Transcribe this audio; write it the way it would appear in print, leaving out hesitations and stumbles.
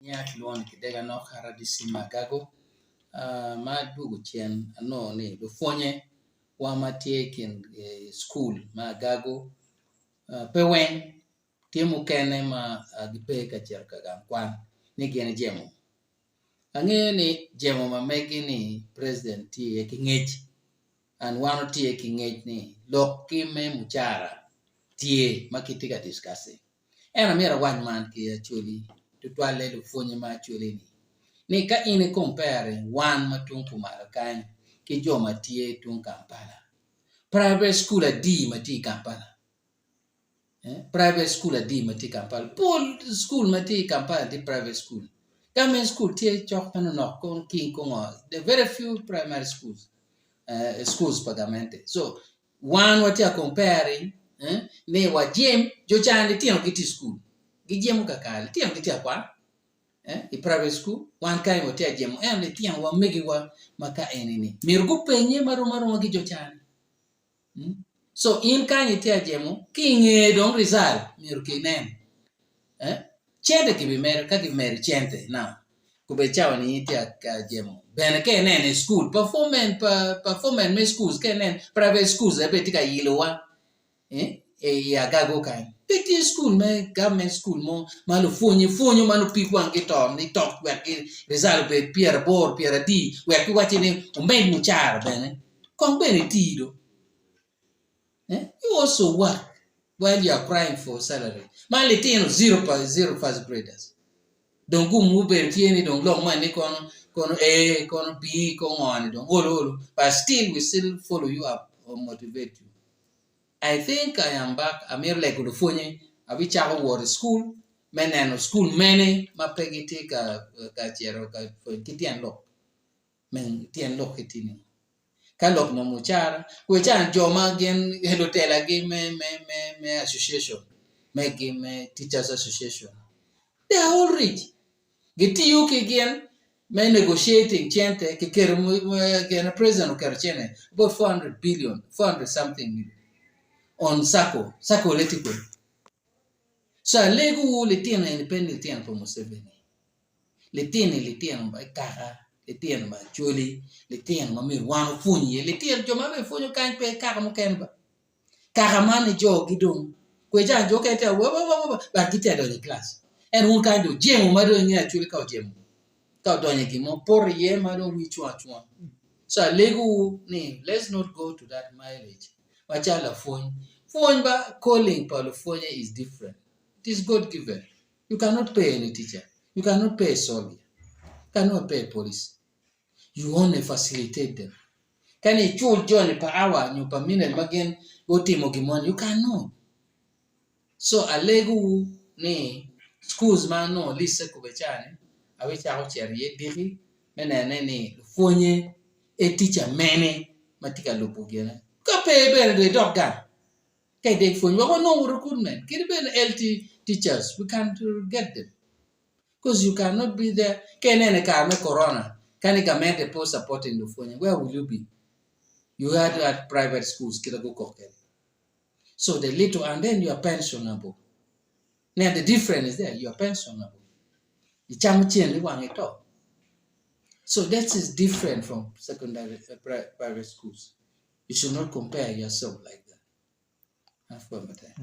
Nya kilwongo ni kidega nok RDC me Agago ma adwogo cen anongo ni lupwonye wa ma tye i kin cukul me Agago pe weng tye mukene ma gipe ka cito ka gang kwan ni gin ijemo. Angeyo ni jemo ma megi ni president tye iye ki ngec and wan watye ki ngec ni lok ki me mucara tye ma kitye ka discussing. Ento amyero awac man ki Acholi, tutwalle lupwonye ma Acholi-ni, ni ka in i comparing wan ma tung kumalo kany ki jo ma tye tung Kampala, private school adi ma tye i Kampala? Private school adi ma tye i Kampala? Pol school ma tye i Kampala tye private school. Government school tye cok manonok kono ki ngo, the very few primary schools, schools pa gamente. So Wan watye ka comparing ni wajem jo ca litino gitye i cukul gijemo kakare litino gitye ka kwan i private school wan kany watye ka jemo ento litino wa megiwa ma ka eni ni myero gupenye marom aroma ki jo ca ni so in kany itye ka jemo ki inge dong result myero kinen. Cente kibimedo ka kimedo cente now kobedi cawa ni in itye ka jemo bene ka ineno i cukul performance me cukul ka inen private schools aye bene tye ka ilowa i agago kany pe tye cukul me government school mo ma lupwonye pwonyo ma nongo pig wanggi to ni tok wek result obed pyeraboro pyeradi wek giwacci ni wumed mucara bene kong bene iti do. You also work while you are crying for salary. Man litino zero pa zero first graders. Dong gum obedo tye ni dong lok man ni kono kono A kono B kono ngo ni dong olo olo but still we still follow you up or motivate you. I think I am back amito lego lupwonye abicako wot i school me neno school mene ma pe gitye ka ka cito ka pwony ki tyen lok me tyen lok ki tye ni Ka lok mo mucara, kwe ca jo ma gin lutelagi me me me me association megi me teachers association they are all rich gitiyo ki gin me negotiating cente kiketo gine president oketo cente about 400 billion 400 something million on sacco sacco aye tye kwede so alegowu litino eni pe ni litino pa Museveni. Litini litino me kaka, litino me acholi, litino ma myero wan opwony iye, litino jo ma bene pwonyo kany pe kaka mukene ba, kaka man ni jogi dong kwe ca jo mukene tye wa but gitye ka donyo i kilac ento wun kany dong ojemo ma dong ingeyo acholi ka ojemo ka odonyo i gin mo poto iye ma dong wii cung acunga so alegowu ni let's not go to that mileage macalo lapwony, pwony ba calling pa lupwonye is different it is God given. You cannot pay any teacher, you cannot pay a soldier, you cannot pay a police. You only facilitate them. Ka ni icul joni per hour nyo per minute ma gin gutimo gin moni, you cannot. So alegowu ni schools ma anongo list-te kome ca-ni abicako cito iye diki me nene ni lupwonye e tica mene ma tye ka lubo gine. Ka pe bene dong idok gang. Ka idek pwony wek wanong recruitment kadi bed LT teachers we can get them because you cannot be there ka ineno i kare me corona ka ni gamente pe o supporting lupwonye where will you be you had at private schools kit ma gukok kwede so the little and then you are pensionable now the difference is there you are pensionable icamo cen ni wangi to so that is different from secondary private schools. You should not compare yourself like that. Apwoyo matek.